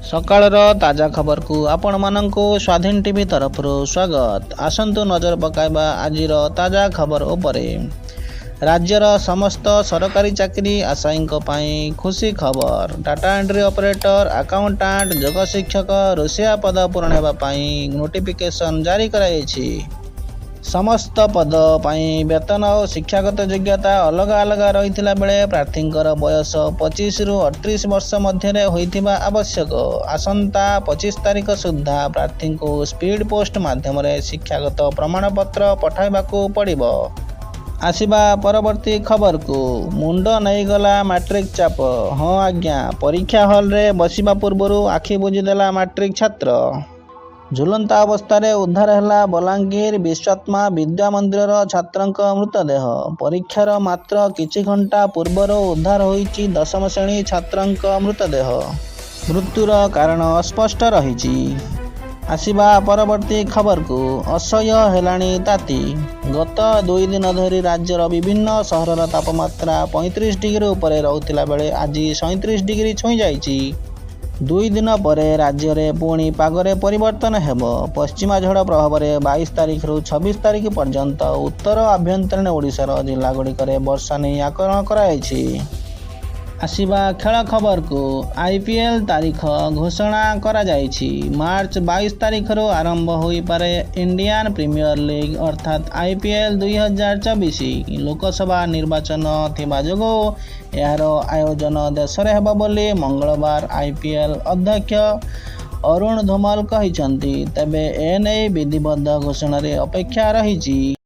ସକାଳର ତାଜା ଖବରକୁ ଆପଣମାନଙ୍କୁ ସ୍ୱାଧୀନ ଟିଭି ତରଫରୁ ସ୍ୱାଗତ। ଆସନ୍ତୁ ନଜର ପକାଇବା ଆଜିର ତାଜା ଖବର ଉପରେ। ରାଜ୍ୟର ସମସ୍ତ ସରକାରୀ ଚାକିରି ଆଶାୟୀଙ୍କ ପାଇଁ ଖୁସି ଖବର। ଡାଟା ଏଣ୍ଟ୍ରି ଅପରେଟର, ଆକାଉଣ୍ଟାଣ୍ଟ, ଯୋଗ ଶିକ୍ଷକ, ରୋଷେଇଆ ପଦ ପୂରଣ ହେବା ପାଇଁ ନୋଟିଫିକେସନ୍ ଜାରି କରାଯାଇଛି। ସମସ୍ତ ପଦ ପାଇଁ ବେତନ ଓ ଶିକ୍ଷାଗତ ଯୋଗ୍ୟତା ଅଲଗା ଅଲଗା ରହିଥିଲା ବେଳେ ପ୍ରାର୍ଥୀଙ୍କର ବୟସ 25ରୁ 38 ବର୍ଷ ମଧ୍ୟରେ ହୋଇଥିବା ଆବଶ୍ୟକ। ଆସନ୍ତା 25 ତାରିଖ ସୁଦ୍ଧା ପ୍ରାର୍ଥୀଙ୍କୁ ସ୍ପିଡ୍ ପୋଷ୍ଟ ମାଧ୍ୟମରେ ଶିକ୍ଷାଗତ ପ୍ରମାଣପତ୍ର ପଠାଇବାକୁ ପଡ଼ିବ। ଆସିବା ପରବର୍ତ୍ତୀ ଖବରକୁ। ମୁଣ୍ଡ ନେଇଗଲା ମାଟ୍ରିକ ଚାପ। ହଁ ଆଜ୍ଞା, ପରୀକ୍ଷା ହଲରେ ବସିବା ପୂର୍ବରୁ ଆଖି ବୁଜିଦେଲା ମାଟ୍ରିକ ଛାତ୍ର। ଝୁଲନ୍ତା ଅବସ୍ଥାରେ ଉଦ୍ଧାର ହେଲା ବଲାଙ୍ଗୀର ବିଶ୍ୱାତ୍ମା ବିଦ୍ୟା ମନ୍ଦିରର ଛାତ୍ରଙ୍କ ମୃତଦେହ। ପରୀକ୍ଷାର ମାତ୍ର କିଛି ଘଣ୍ଟା ପୂର୍ବରୁ ଉଦ୍ଧାର ହୋଇଛି ଦଶମ ଶ୍ରେଣୀ ଛାତ୍ରଙ୍କ ମୃତଦେହ। ମୃତ୍ୟୁର କାରଣ ଅସ୍ପଷ୍ଟ ରହିଛି। ଆସିବା ପରବର୍ତ୍ତୀ ଖବରକୁ। ଅସହ୍ୟ ହେଲାଣି ତାତି। ଗତ 2 ଦିନ ଧରି ରାଜ୍ୟର ବିଭିନ୍ନ ସହରର ତାପମାତ୍ରା 35 ଡିଗ୍ରୀ ଉପରେ ରହୁଥିଲା ବେଳେ ଆଜି 37 ଡିଗ୍ରୀ ଛୁଇଁଯାଇଛି। 2 ଦିନ ପରେ ରାଜ୍ୟରେ ପୁଣି ପାଗରେ ପରିବର୍ତ୍ତନ ହେବ। ପଶ୍ଚିମା ଝଡ଼ ପ୍ରଭାବରେ 22 ତାରିଖରୁ 26 ତାରିଖ ପର୍ଯ୍ୟନ୍ତ ଉତ୍ତର ଆଭ୍ୟନ୍ତରୀଣ ଓଡ଼ିଶାର ଜିଲ୍ଲାଗୁଡ଼ିକରେ ବର୍ଷା ନେଇ ଆକଳନ କରାଯାଇଛି। ଆସିବା ଖେଳ ଖବରକୁ। ଆଇପିଏଲ୍ ତାରିଖ ଘୋଷଣା କରାଯାଇଛି। ମାର୍ଚ୍ଚ 22 ତାରିଖରୁ ଆରମ୍ଭ ହୋଇପାରେ ଇଣ୍ଡିଆନ୍ ପ୍ରିମିୟର ଲିଗ୍ ଅର୍ଥାତ୍ ଆଇପିଏଲ୍ 2024। ଲୋକସଭା ନିର୍ବାଚନ ଥିବା ଯୋଗୁଁ ଏହାର ଆୟୋଜନ ଦେଶରେ ହେବ ବୋଲି ମଙ୍ଗଳବାର ଆଇପିଏଲ୍ ଅଧ୍ୟକ୍ଷ ଅରୁଣ ଧୁମାଲ କହିଛନ୍ତି। ତେବେ ଏନେଇ ବିଧିବଦ୍ଧ ଘୋଷଣାର ଅପେକ୍ଷା ରହିଛି।